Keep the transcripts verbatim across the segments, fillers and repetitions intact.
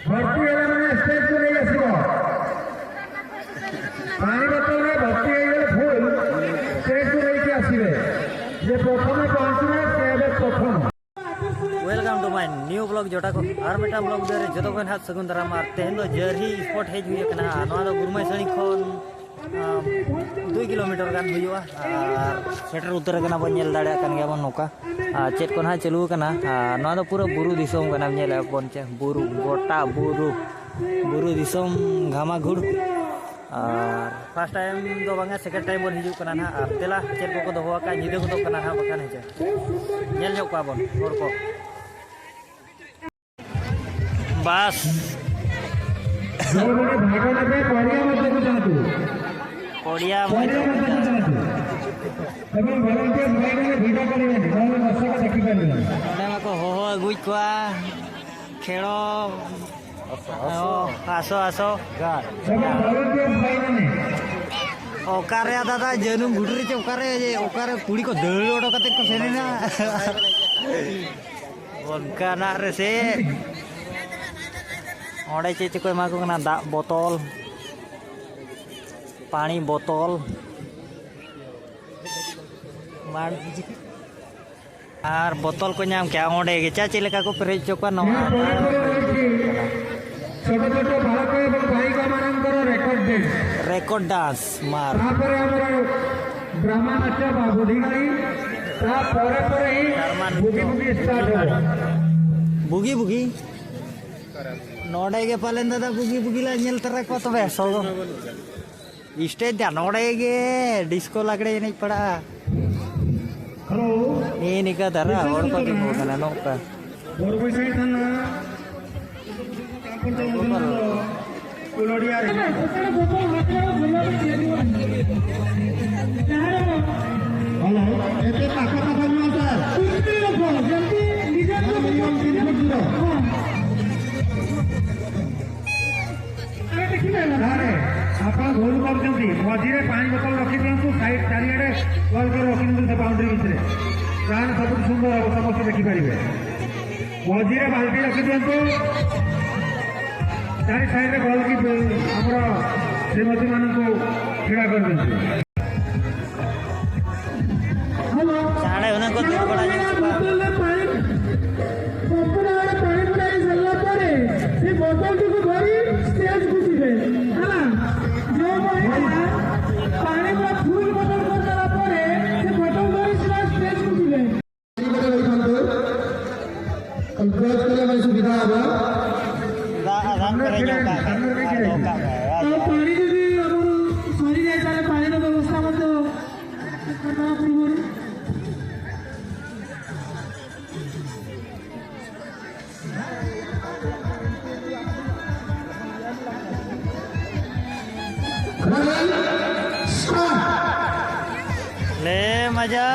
ଭର୍ତ୍ତି ହେଲେ ମାନେ ଷ୍ଟେଜକୁ ନେଇ ଆସିବ। ପାଣି ବୋତଲରେ ଭର୍ତ୍ତି ହେଇଗଲେ ଫୁଲ, ଷ୍ଟେଜକୁ ନେଇକି ଆସିବେ। ଯେ ପ୍ରଥମେ ପହଞ୍ଚିବେ ସେ ଏବେ ପ୍ରଥମ। Welcome to my new vlog ᱡᱚᱴᱟ ᱠᱚ, ᱟᱨ ᱢᱤᱫᱴᱟᱝ vlog ᱨᱮ ᱡᱚᱛᱚ ᱠᱚ ᱱᱟᱦᱟᱜ ᱥᱟᱹᱜᱩᱱ ᱫᱟᱨᱟᱢ᱾ ᱟᱨ ᱛᱮᱦᱮᱧ ᱫᱚ ᱡᱟᱹᱨᱦᱤ spot ᱦᱮᱡ ᱦᱩᱭ ᱟᱠᱟᱱᱟ᱾ ᱟᱨ ᱱᱚᱣᱟ ᱫᱚ ᱜᱩᱨᱢᱟᱹᱭ ᱥᱟᱹᱲᱤ ᱠᱷᱚᱱ ᱟᱢ, ᱫᱩᱭ ᱠᱤᱞᱳᱢᱤᱴᱟᱨ ᱜᱟᱱ ᱦᱩᱭᱩᱜᱼᱟ᱾ ᱟᱨ ᱥᱮᱴᱮᱨ ᱩᱛᱟᱹᱨ ᱟᱠᱟᱱᱟ ᱵᱚᱱ, ᱧᱮᱞ ᱫᱟᱲᱮᱭᱟᱜ ᱠᱟᱱ ᱜᱮᱭᱟ ᱵᱚᱱ ᱱᱚᱝᱠᱟ᱾ ᱟᱨ ᱪᱮᱫ ᱠᱚ ᱱᱟᱦᱟᱜ ᱪᱟᱹᱞᱩ ᱟᱠᱟᱱᱟ, ᱟᱨ ᱱᱚᱣᱟ ᱫᱚ ᱯᱩᱨᱟᱹ ᱵᱩᱨᱩ ᱫᱤᱥᱚᱢ ᱠᱟᱱᱟ, ᱧᱮᱞᱮᱫ ᱵᱚᱱ ᱪᱮ ᱵᱩᱨᱩ, ᱜᱚᱴᱟ ᱵᱩᱨᱩ, ᱵᱩᱨᱩ ᱫᱤᱥᱚᱢ ᱜᱷᱟᱢᱟᱜᱷᱩᱲ᱾ ᱟᱨ first time ᱫᱚ ᱵᱟᱝᱟ, second time ᱵᱚᱱ ᱦᱤᱡᱩᱜ ᱠᱟᱱᱟ ᱱᱟᱦᱟᱜ᱾ ᱟᱨ ᱫᱮᱞᱟ ᱪᱮᱫ ᱠᱚᱠᱚ ᱫᱚᱦᱚ ᱟᱠᱟᱫ, ᱧᱤᱫᱟᱹ ᱜᱚᱫᱚᱜ ᱠᱟᱱᱟ ᱱᱟᱦᱟᱜ ᱵᱟᱠᱷᱟᱱ, ᱦᱮᱸ ᱪᱮ᱾ ᱧᱮᱞ ᱧᱚᱜ ᱠᱚᱣᱟ ᱵᱚᱱ ᱦᱚᱲ ᱠᱚ᱾ ବାସ୍। ଯେଉଁମାନେ ଭାଗ ନେବେ, ପଡ଼ିଆ ମଧ୍ୟକୁ ଯାଆନ୍ତୁ। ପଡ଼ିଆ ପଡ଼ିଆ ମଧ୍ୟକୁ ଯାଆନ୍ତୁ। ଯାଆନ୍ତୁ। ଏବଂ ଭଲଣ୍ଟିୟର୍ସ ଭାଇମାନେ ଭିଡ଼ କରିବେନି, ନହେଲେ ଦର୍ଶକ ଦେଖିପାରିବେନି। ᱱᱚᱰᱮ ᱢᱟᱠᱚ ᱦᱚᱦᱚ ᱟᱹᱜᱩᱭᱮᱫ ᱠᱚᱣᱟ, ᱠᱷᱮᱲᱚ, ᱚ, ᱟᱥᱚ, ᱟᱥᱚ᱾ ଏବଂ ଭଲଣ୍ଟିୟର୍ସ ଭାଇମାନେ ᱚᱠᱟᱨᱮ ᱫᱟᱫᱟ, ᱡᱟᱹᱱᱩᱢ ᱜᱷᱩᱴᱩ ᱨᱮ ᱪᱮ ᱚᱠᱟᱨᱮ, ᱡᱮ ᱚᱠᱟᱨᱮ ᱠᱩᱲᱤ ᱠᱚ ᱫᱟᱹᱲ ᱚᱰᱚᱠ ᱠᱟᱛᱮ ᱠᱚ ᱥᱮᱱ ᱮᱱᱟ? ᱚᱱᱠᱟᱱᱟᱜ ᱨᱮᱥᱮ ᱚᱸᱰᱮ ᱪᱮᱫ ᱪᱚᱠᱚ ᱮᱢᱟ ᱠᱚ ᱠᱟᱱᱟ, ᱫᱟᱜ ᱵᱚᱛᱚᱞ, ᱯᱟᱹᱱᱤ ᱵᱚᱛᱚᱞ, ᱢᱟᱲ-, ᱟᱨ ᱵᱚᱛᱚᱞ ᱠᱚ ᱧᱟᱢ ᱠᱮᱜᱼᱟ ᱚᱸᱰᱮ ᱜᱮ᱾ ᱪᱟ ᱪᱮᱫ ᱞᱮᱠᱟ ᱠᱚ ᱯᱮᱨᱮᱡ ᱦᱚᱪᱚ ᱠᱚᱣᱟ ᱱᱚᱣᱟ᱾ ᱱᱚᱣᱟ ᱯᱚᱨᱮ ᱯᱚᱨᱮ ᱦᱩᱭᱩᱜ ᱠᱤ? ᱪᱷᱳᱴ ᱪᱷᱳᱴ ᱵᱟᱞᱚᱠ ᱮᱵᱚᱝ ᱵᱷᱟᱭᱤᱠᱟ ᱢᱟᱱଙ୍କର ରେକର୍ଡ ଡ୍ୟାନ୍ସ। ରେକର୍ଡ ଡ୍ୟାନ୍ସ, ମାର। ତାପରେ ଆମର ଡ୍ରାମା ନାଚ ବା ବୁଢ଼ୀ ଗାଡ଼ି, ତା ପରେ ପରେ ହିଁ ବୁଗି ବୁଗି ଷ୍ଟାର୍ଟ ହେବ। ᱵᱩᱜᱤ ᱵᱩᱜᱤ? ᱱᱚᱰᱮ ᱜᱮ ᱯᱟᱞᱮᱱ ᱫᱟᱫᱟ ᱵᱩᱜᱤ ᱵᱩᱜᱤ ᱞᱮ ᱧᱮᱞ ᱛᱚᱨᱟ ᱠᱚᱣᱟ ᱛᱚᱵᱮ, ᱥᱚᱲᱚ᱾ ᱥᱴᱮᱡᱽ ᱫᱟ ᱱᱚᱰᱮ ᱜᱮ ᱰᱤᱥᱠᱳ ᱞᱟᱜᱽᱲᱮ ᱮᱱᱮᱡ ᱯᱟᱲᱟᱜᱼᱟ᱾ ᱦᱮᱞᱳ᱾ ᱱᱤᱭᱟᱹ ᱱᱤᱠᱟᱹ ᱫᱷᱟᱨᱟ ᱦᱚᱲ ᱠᱚ ᱛᱤᱸᱜᱩ ᱠᱟᱱᱟ ᱱᱚᱝᱠᱟ᱾ ᱵᱚᱲ ᱵᱟᱹᱭᱥᱟᱹᱭ ᱛᱷᱟᱱᱟ᱾ ᱩᱞᱚᱲᱤᱭᱟ ᱨᱮ᱾ ᱦᱮᱞᱳ, ᱮᱛᱮ ᱯᱟᱠᱟ ᱯᱟᱠᱟ ᱱᱚᱣᱟ ସାର୍। ᱩᱛᱨᱤ ᱞᱚᱠᱷᱚ, ᱡᱟᱹᱥᱛᱤ ᱱᱤᱡᱮ ᱠᱚ ᱢᱤᱱᱤᱢᱟᱢ ᱛᱤᱱ ᱯᱷᱩᱴ ᱫᱩᱨᱚ। ᱦᱮᱸ। ᱟᱨᱮ ᱫᱮᱠᱷᱤ ᱢᱮ, ᱟᱨᱮ, ᱟᱯᱟ ᱜᱳᱞ ᱠᱚᱨ ᱡᱩᱫᱤ ᱢᱚᱡᱤᱨᱮ ᱯᱟᱸᱪ ᱵᱚᱛᱚᱞ ᱨᱚᱠᱷᱤ ᱫᱤᱭᱚᱱᱛᱩ, ସାଇଡ୍ ଚାରିଆଡ଼େ ୱାଲ୍ କରି ରଖିଦିଅନ୍ତୁ ସେ ବାଉଣ୍ଡ୍ରି ଭିତରେ। ତାହେଲେ ସବୁଠୁ ସୁନ୍ଦର ହବ, ସମସ୍ତେ ଦେଖିପାରିବେ। ମଝିରେ ବାଲ୍ଟି ରଖିଦିଅନ୍ତୁ। ଚାରି ସାଇଡ୍ରେ ବଲ୍ କି ଆମର ଶ୍ରୀମତୀମାନଙ୍କୁ ଛିଡ଼ା କରିଦିଅନ୍ତୁ। ହ୍ୟାଲୋ। ସାଡ଼େ ਉਹਨਾਂ କੋ ଦେଇ ପଡ଼ା ଯାଉଛି ବା। ବୋତଲରେ ପାଣି, କପଡ଼ାରେ ପାଣି ପୁରାଇ ସାରିଲା ପରେ ସେ ବୋତଲଟିକୁ ଧରି ଷ୍ଟେଜ୍କୁ ଯିବେ, ହେଲା। ଯେଉଁ ମହିଳା ପାଣି ପୁରା ଫୁଲ୍ ବୋତଲ କରିଦେଲା ପରେ ସେ ବୋତଲ ଧରି ସିଧା ଷ୍ଟେଜ୍କୁ ଯିବେ। କ୍ରସ୍ କରିବା ପାଇଁ ସୁବିଧା ହବ। ଆଉ ପାଣି ଯଦି ଆମର ସରିଯାଏ, ତାହେଲେ ପାଣିର ବ୍ୟବସ୍ଥା ମଧ୍ୟ କରିଦେବା ପୂର୍ବରୁ। ᱞᱮ ᱢᱟᱡᱟ᱾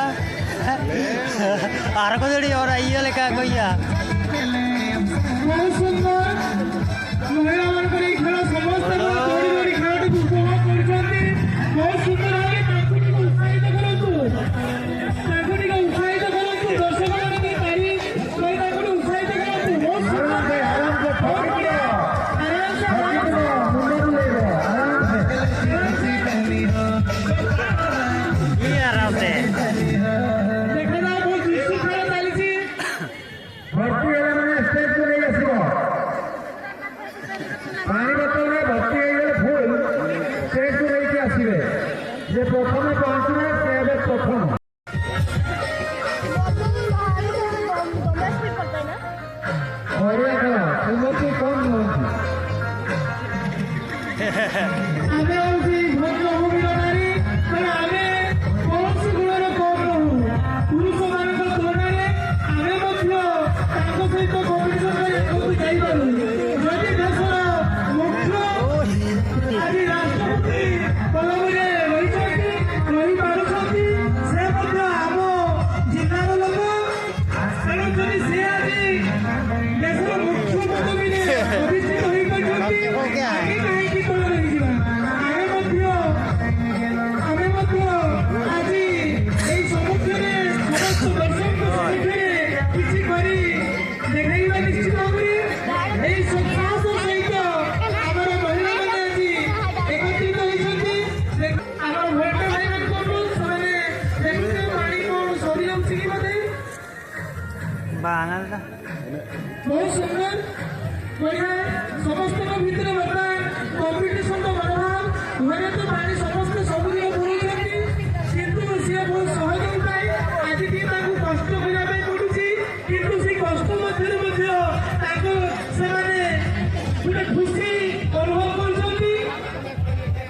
ᱟᱨ ᱠᱚ ᱫᱟᱹᱲᱤ ᱚᱨ ᱤᱭᱟᱹ ᱞᱮᱠᱟ ᱠᱚ ᱤᱭᱟᱹ᱾ ᱵᱚᱦᱩᱛ ᱥᱩᱱᱫᱚᱨ᱾ ମହିଳାମାନଙ୍କର ଏହି ଖେଳ, ସମସ୍ତେ ଦୌଡ଼ି ଦୌଡ଼ି ଖେଳଟିକୁ ଉପଭୋଗ କରୁଛନ୍ତି। ବହୁତ ସୁନ୍ଦର ଭାବେ ତାଙ୍କୁ ଟିକେ ଉତ୍ସାହିତ କରନ୍ତୁ, ତାଙ୍କୁ ଟିକେ ଉତ୍ସାହିତ କରନ୍ତୁ। ଦର୍ଶକମାନେ ଟିକେ ତାଳି କରି ତାଙ୍କୁ ଟିକେ ଉତ୍ସାହିତ କରନ୍ତୁ। ବହୁତ ସୁନ୍ଦର। ଆରାମସେ, ଆରାମସେ। ଇଏ ଆରାମସେ। ଦେଖାଯାଉ, ବହୁତ ଜୋରସେ ଖେଳ ଚାଲିଛି। ଭର୍ତ୍ତି ହେଲେ ମାନେ ଷ୍ଟେଜ୍କୁ ନେଇ ଆସିବ। ପାଣି ବୋତଲରେ ଭର୍ତ୍ତି ହେଇଗଲେ ଫୁଲ୍, ଷ୍ଟେଜ୍କୁ ନେଇକି ଆସିବେ। ଯେ ପ୍ରଥମେ ପହଞ୍ଚିବେ, ସେ ଏବେ ପ୍ରଥମ। ବଢ଼ିଆ ଖେଳ, ଉନ୍ନତି କମ୍ ନୁହନ୍ତି। ଆମେ ହଉଛି ଭଦ୍ରଭୂମିର ନାରୀ, ତେଣୁ ଆମେ କୌଣସି ଗୁଣରେ କମ୍ ନୁହଁ। ପୁରୁଷମାନଙ୍କ ତୁଳନାରେ ଆମେ ମଧ୍ୟ ତାଙ୍କ ସହିତ କମ୍ପିଟିସନ୍ କରି ଆଗକୁ ଯାଇପାରୁ। ଯଦି ଦେଶର ମୁଖ୍ୟ ଆଜି ରାଷ୍ଟ୍ରପତି ପଦବୀରେ ରହିଛନ୍ତି, ରହିପାରୁଛନ୍ତି, ସେ ମଧ୍ୟ ଆମ ଜିଲ୍ଲାର ଲୋକ। ତେଣୁ ଯଦି ସେ ଆଜି ଦେଶର ମୁଖ୍ୟ ପଦବୀରେ ଅଧିଷ୍ଠିତ ହୋଇପାରୁଛନ୍ତି, ଆମେ କାହିଁକି ତଳେ ରହିଯିବା? ଆମେ ବହୁତ ସୁନ୍ଦର, ବଢ଼ିଆ। ସମସ୍ତଙ୍କ ଭିତରେ ବର୍ତ୍ତମାନ କମ୍ପିଟିସନର ମନୋଭାବ। ଘରେ ତ ପାଣି ସମସ୍ତେ ସବୁଦିନ ପୁରଉଛନ୍ତି, କିନ୍ତୁ ସିଏ ବହୁତ ସହଜ ଉପାୟ। ଆଜି ଟିକେ ତାଙ୍କୁ କଷ୍ଟ କରିବା ପାଇଁ ପଡ଼ୁଛି, କିନ୍ତୁ ସେ କଷ୍ଟ ମଧ୍ୟରେ ମଧ୍ୟ ତାଙ୍କୁ ସେମାନେ ଗୋଟେ ଖୁସି ଅନୁଭବ କରୁଛନ୍ତି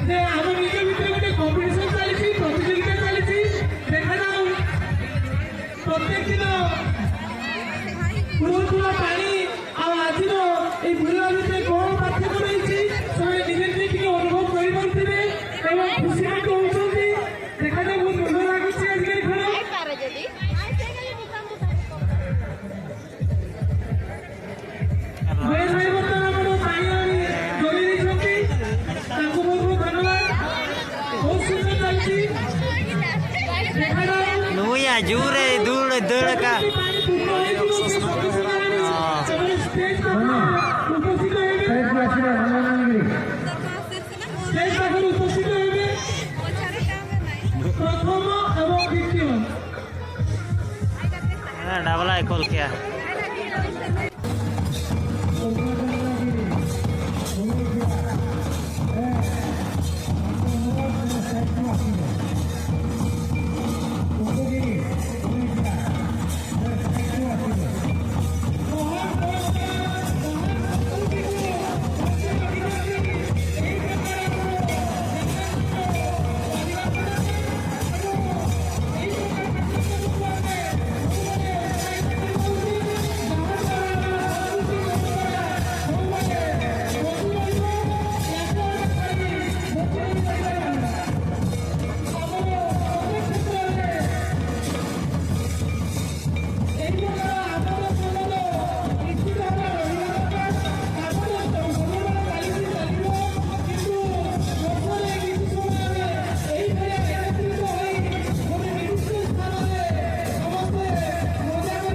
ଯେ ଆମ ନିଜ ଭିତରେ ଗୋଟେ କମ୍ପିଟିସନ ଚାଲିଛି, ପ୍ରତିଯୋଗିତା ଚାଲିଛି। ଦେଖାଯାଉ ପ୍ରତ୍ୟେକ ଦିନ ପୁରଉଥିବା ପାଣି ଆଉ ଆଜିର ଏଇ ବୁଲିବା ଭିତରେ କ'ଣ ପାର୍ଥକ୍ୟ ରହିଛି, ସେମାନେ ନିଜେ ନିଜେ ଟିକେ ଅନୁଭବ କରିପାରୁଥିବେ ଏବଂ ଖୁସି ମଧ୍ୟ ହଉଛନ୍ତି। ଦେଖାଯାଉ, ବହୁତ ଭଲ ଲାଗୁଛି ଆଜିକାଲି ଖେଳ। ମହେଶ ଭାଇ ବର୍ତ୍ତମାନ ଆମର ପାଣି ଆଣି ଯୋଗାଇ ଦେଇଛନ୍ତି, ତାଙ୍କୁ ବହୁତ ବହୁତ ଧନ୍ୟବାଦ। ବହୁତ ସୁନ୍ଦର ଚାଲିଛି। ଦେଖାଯାଉ। ᱱᱩᱭᱟ ᱡᱩᱨᱮ ᱫᱩᱲ ᱫᱟᱹᱲ ᱠᱟ᱾ ପାଣି ପୂର୍ଣ୍ଣ ହେଇଯିବ, ସେ ସବୁ ସୁଦ୍ଧା ଆଣି ସେମାନେ ଷ୍ଟେଜ ପାଖରେ ଉପସ୍ଥିତ ହେବେ। ଷ୍ଟେଜ ପାଖରେ ଉପସ୍ଥିତ ହେବେ ପ୍ରଥମ ଏବଂ ଦ୍ୱିତୀୟ। ᱰᱟᱵᱞᱟ ᱮ ᱠᱚᱞ ᱠᱮᱭᱟ᱾